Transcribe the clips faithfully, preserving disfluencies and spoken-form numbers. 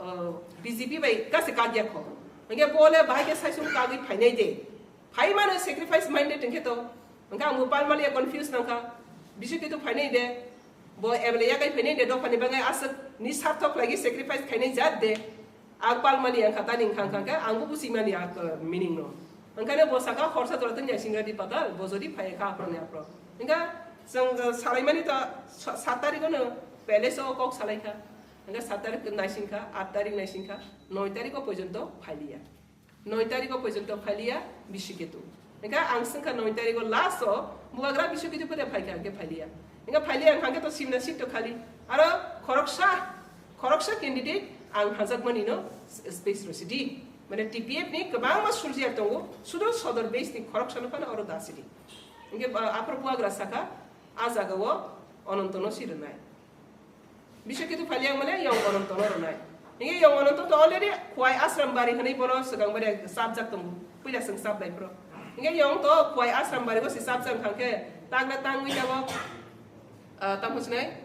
uh, B J P bai kase kagya kho. Hingke bo le bahai ke saisung kagwi phainai de. Phai mano sacrifice minded hingke to. Hingke ang bo palmaliya confuse nangkha. Bishu kitu phainai de. Bo M L A yakai phainai de dophani bangai aswk ni sarthok lagi sacrifice khainai jat de. Ang palmani ang kha tani hwnkha hwnkha khe ang bo buchimani ang, uh, meaning no. Hwnkhe bo saka khorsa jora tong ya singra di patal, bo jodi phai kha aphro ni aphro. Hwnkha chwng, uh, salaimani to sa-, sat tarikh no palace o kok salai kha. Hwnkhe sat tarikh naising kha, aat tarikh naising kha, noi tarikh o porjonto phailiya. Noi tarikh o porjonto phailiya Bishu Ketu. Hingke ang swngkha noi tarikh o last o bubagra Bishu Ketu pore phaikha hingke phailiya. Hingke phailiya ang hingke to simna seat to khali. Aro khoroksa, khoroksa candidate ang hajakmani no space rwsidi. Mane T P F ni kwbangma surjiyar tongo, sudo sodor base ni khoroksa no phano oro dasidi. Hingke, ah, aphar bubagra saka, ah jaga o Ononto no si rwnai. Bishu Ketu phailiya ang mane Yong Ononto no rwnai. Hingke Yong Ononto to already Khowai Ashram Bari hwnwi bono swkang bari chapjak tongo. Puila chwng chap bai phro. Hingke Yong to Khowai Ashram Bari o se chapjak hwnkha khe tangna tangwi tabok, ah, tamo sinai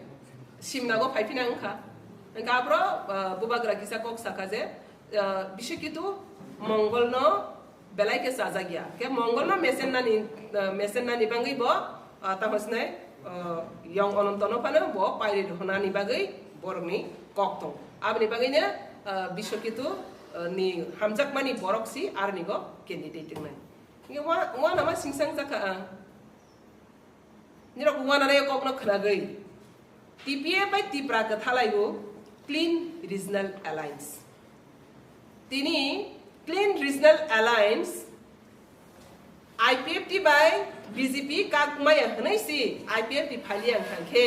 simna go phai phina wngkha. Hingke aphro, ah, bubagra kisa kok saka je, ah, Bishu Ketu Mongol no belai khe chajak ya. Khe Mongol no mesen nani, ah, mesen nani bangwi bo, ah, tamo sinai, ah, Yong Ononto no phano bo pairi rwhwnani bagwi borokni kok tong. Aboni bagwino, ah, Bishu Ketu, ah, ni hamjakmani borok si aroni go candidate wngnai. Hingke wa-, wanama singsang jakha ang. Nirok wananai kokno khwnagwi T P F bai Tipra kwthalaibo Clean Regional Alliance. Tini Clean Regional Alliance I P F T bai B J P kak maya hwnwi si I P F T phailiya wngkha khe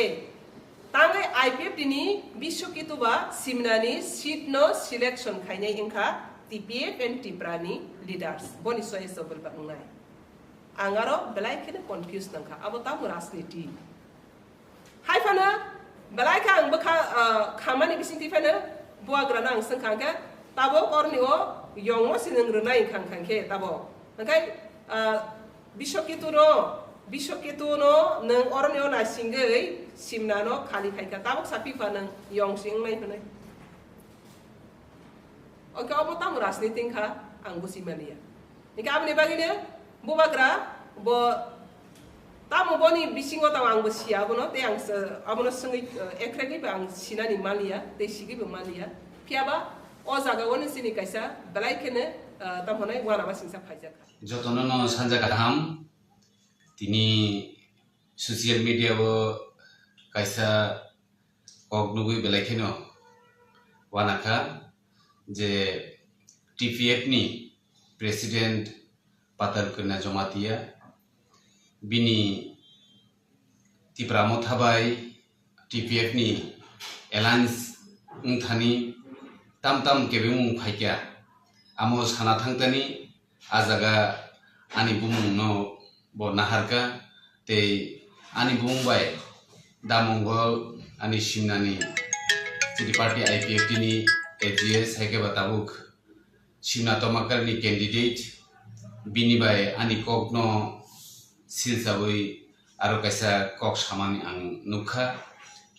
tangwi I P F T ni Bishu Ketu ba simnani seat no selection khainai wngkha T P F and Tipra ni leaders, boni soye sobol ba wngnai. Ang aro belai kheno confuse nangkha, abo tamo rajniti. Hai phano belai khe ang bwkha, ah, khamani bisingtwi phano bubagrano ang swngkha hwnkhe, tabok orni o Yongno se nwng rwnai wngkha hwnkha khe tabok. Hwnkhe, ah, Bishu Ketu no, Bishu Ketu no nwng oroni o naisingwi simna no khali phaikha, tabok sa phikha nwng Yong se wngnai hwnwi. Oke, obo tamo rajniti wngkha, ang buchi maliya. Hingke aboni bagwino bubagra bo tamo boni bisingo tamo ang bo siya abono, tei ang se-, abono swngwi, eh, ekregwi bo ang sinani maliya, tei sigwi bo maliya. Phiyaba o jaga o ni chini kaisa belai kheno, eh, tamo hwnai wanama singsa phaijakha. Jotono no sanja kaham, tini social media o kaisa kok nugwi belai kheno wanakha je T P F ni President Patal Kanya Jamatia bini Tipra Motha bai T P F ni alliance wngthani tam tam kebengmung phaikha, amo sana thangtani. A jaga ani bumungno bo naharkha, tei ani bumung bai da Mongol ani simnani chini party I P F T ni A G S hai khe ba tabuk simna tomakar ni candidate, bini bai ani kokno silsawi aro kaisa kok samani ang nukha.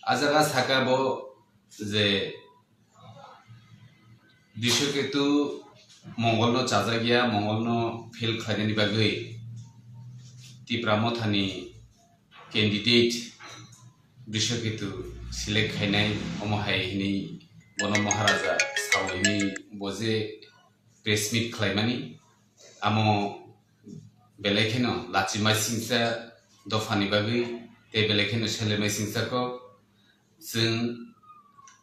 A jaga saka bo je Bishu Ketu Mongolno chajakya, Mongolno fail khlainani bagwi Tipra Mothani candidate Bishu Ketu select khainai, omo hai hinwi bono Maharaja sao hinwi bo je press meet khlaimani, amo belai kheno lachimaisingsa dophani bagwi tei belai kheno selemaisingsa kok. Chwng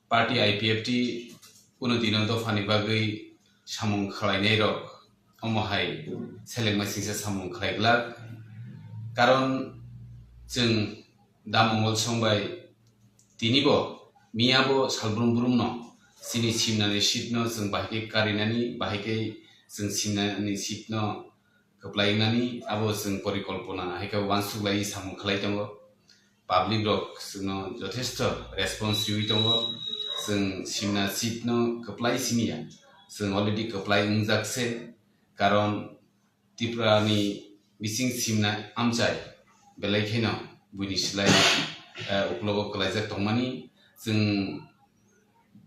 party I P F T kunu dino dophani bagwi samung khlainairok omo hai selengmaisingsa samung khlai glak. Karon chwng da Mongol song bai tinibo miyabo salbrum brumno chini simnani seatno chwng bahai khe karinani, bahai khe chwng simnani seatno kwplai wngnani abo chwng porikolpona hai khe uansuk lai samung khlai tongo. Public rok chwngno jothesto response riwi tongo. Chwng simna seat no kwplai simiya, chwng already kwplai wngjak se, karon Tripura ni bising simna amchai belai kheno buini slai, eh, uklogo kwlaijak tongmani. Chwng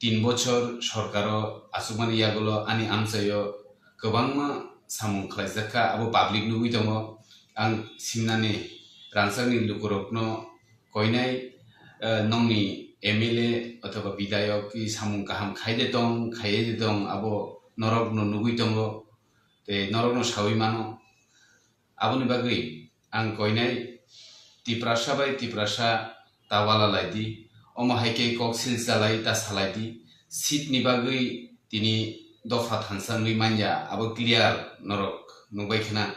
tin bochor sorkaro achukmani yagulo ani amchaio kwbangma samung khlaijak kha, abo public nugwi tongo. Ang simnani rangchakni lukurokno koinai, eh, nongni M L A othoba bidhayok ki samung kaham khai de tong, khaiya de tong, abo norokno nugwi tongo, tei norokno saui mano. Aboni bagwi ang koinai Tiprasa bai Tiprasa ta wala lai di, omo hai khe kok silsa lai ta salai di, seat ni bagwi tini dopha thansa wngwi manya, abo clear norok nukbai khna.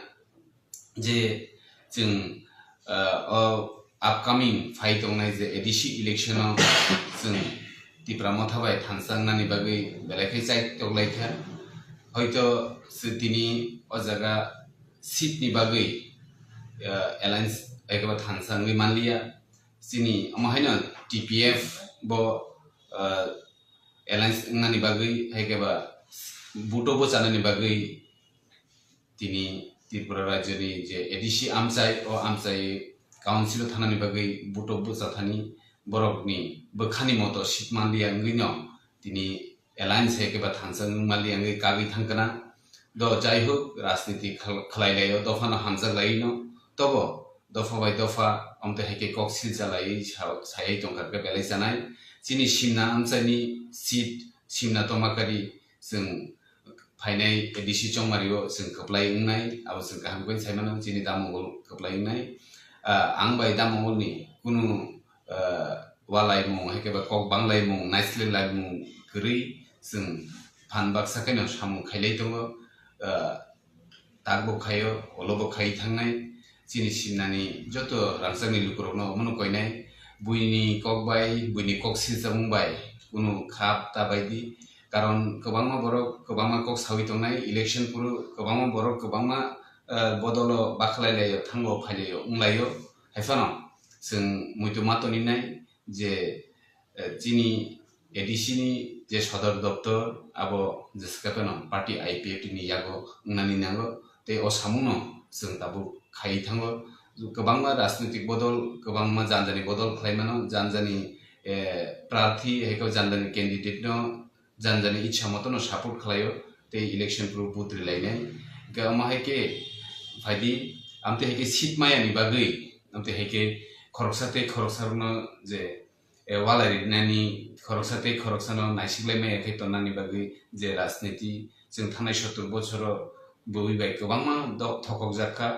Je chwng, ah, o upcoming phai tongnai je A D C election o chwng Tipra Motha bai thansa wngnani bagwi belai khe chai tok lai kha. Hoito chwng tini o jaga seat ni bagwi, ah, alliance ekeba thansa wngwi manliya. Chini omo haino T P F bo, ah, alliance wngnani bagwi, hai khe ba vote o bwchanani bagwi tini Tripura rajyoni je A D C amchai, o amchai council o thanani bagwi vote o bwchathani borokni bwkhani moto seat manliya wngwino tini alliance hai khe ba thansa wng manliya wngwi kagwi thangkha na. Do jai hok, rajniti khal-, khlai laio, dophano hamjak laino, tobo dopha bai dopha, amtwi hai khe kok silcha laiwi sa-, sayai tongkha khe belai chanai. Chini simna amchaini seat, simna tomakari chwng phainai A D C chongmario chwng kwplai wngnai, abo chwng kaham khe sai mano, chini damungol kwplai wngnai. Ah, ang bai damungolni kunu, ah, walaimung, hai khe ba kok banglaimung, naisle laimung kwrwi chwng phan baksa kheno samung khailai tongo. Ah, takbo khaio, olobo khai thangnai. Chini simnani joto rangchakni lukurokno omono koinai, buini kok bai, buini kok silchamung bai kunu khap ta bai di. Karon kwbangma borok kwbangma kok saui tongnai, election phuru kwbangma borok kwbangma, eh, bodolo bakhlai laio, thango phai laio, wng laio. Hai phano chwng muitu ma toni nai je, eh, chini A D C ni je sodor doptor, abo jesa khe phano party I P F T ni yago wngnani nango, tei o samungno chwng tabuk khai thango. Kwbangma rajnitik bodol, kwbangma janjani bodol khlai mano, janjani, eh, prarthi, hai khe janjani candidate no janjani ichha motono support khlaio, tei election phuru vote rwlainai. Hwnkhe omo hai khe phaidi, amtwi hai khe seat mayani bagwi, amtwi hai khe khoroksa tei khoroksarokno je, eh, walai rinani, khoroksa tei khoroksano naisiklai maya khe tonnani bagwi je rajniti chwng thangnai sottor bochoro bwbwi bai kwbangma dok thokokjak kha,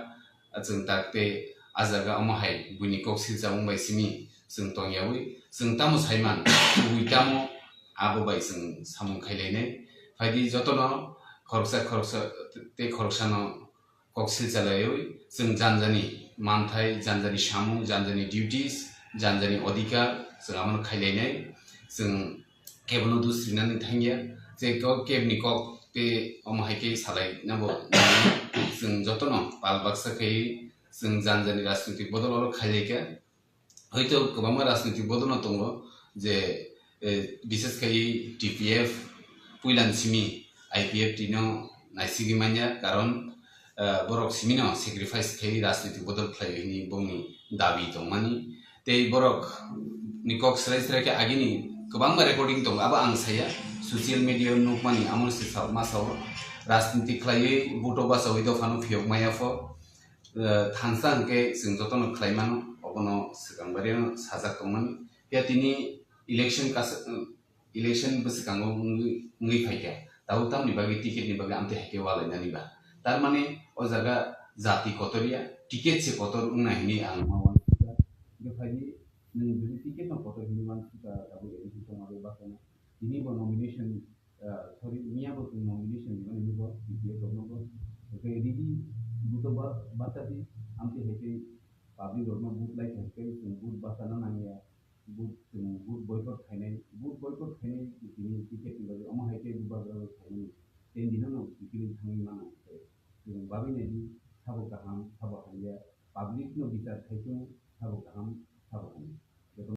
chwng tak tei a jaga omo hai buini kok silchamung bai simi chwng tongyaui chwng tamo saiman, kubui tamo abo bai chwng samung khailainai. Phaidi jotono khoroksa khoroksa tei khoroksano kok silchalaiwi chwng janjani manthai, janjani samung, janjani duties, janjani odhikar chwng abono khailainai. Chwng kebono dus rinani thangya, je kok kebni kok tei omo hai khe salai nabo chwng jotono pal baksa khe chwng janjani rajnitik bodol oro khailaikha. Hoito kwbangma rajnitik bodolno tongo je, eh, bises khai T P F puilani simi I P F T no naisigwi manya, karon, eh, borok simino sacrifice khai rajnitik bodol khlai hini bongni dabi tongmani. Tei borok ni kok srai srai khe agini kwbangma recording tongo, abo ang saya social media nukmani, amo se sa-, ma sao rajnitik khlaiwi vote o bachaui dophano phiyok maya pho. Eh, thansa hwnkhe chwng jotono khlai mano, obono swkang barino sajak tongmani. Phiya tini election kas-, election bwswkango wngwi, wngwi phaikha. Tabuk tamni bagwi ticket ni bagwi amtwi hai khe walainani ba? Tar mane o jaga jati kotor ya, ticket se kotor wngna hini ang ma uansukha. Hwnkhe phaidi nwng jodi ticket no kotor hini uansukha, tabuk election tongma bagwi baksa no. Tini bo nomination, ah, sorry, miya bo chwng nomination rimani hinwi bo B P F rokno bo. Hwnkhe ridi vote ba-, bachadi, amtwi hai khe public rokno vote lai kha hwnkhe chwng vote bachana nangya, vote, chwng vote boycott khainai, vote boycott khainai tini ticket ni bagwi omo hai khe bubagra rok khainani, tei dino no kiphilwi thangwi mano hwnkhe chwng bagwi naidi, sabo kaham, sabo hamya, public no bichar khai chwng, sabo kaham,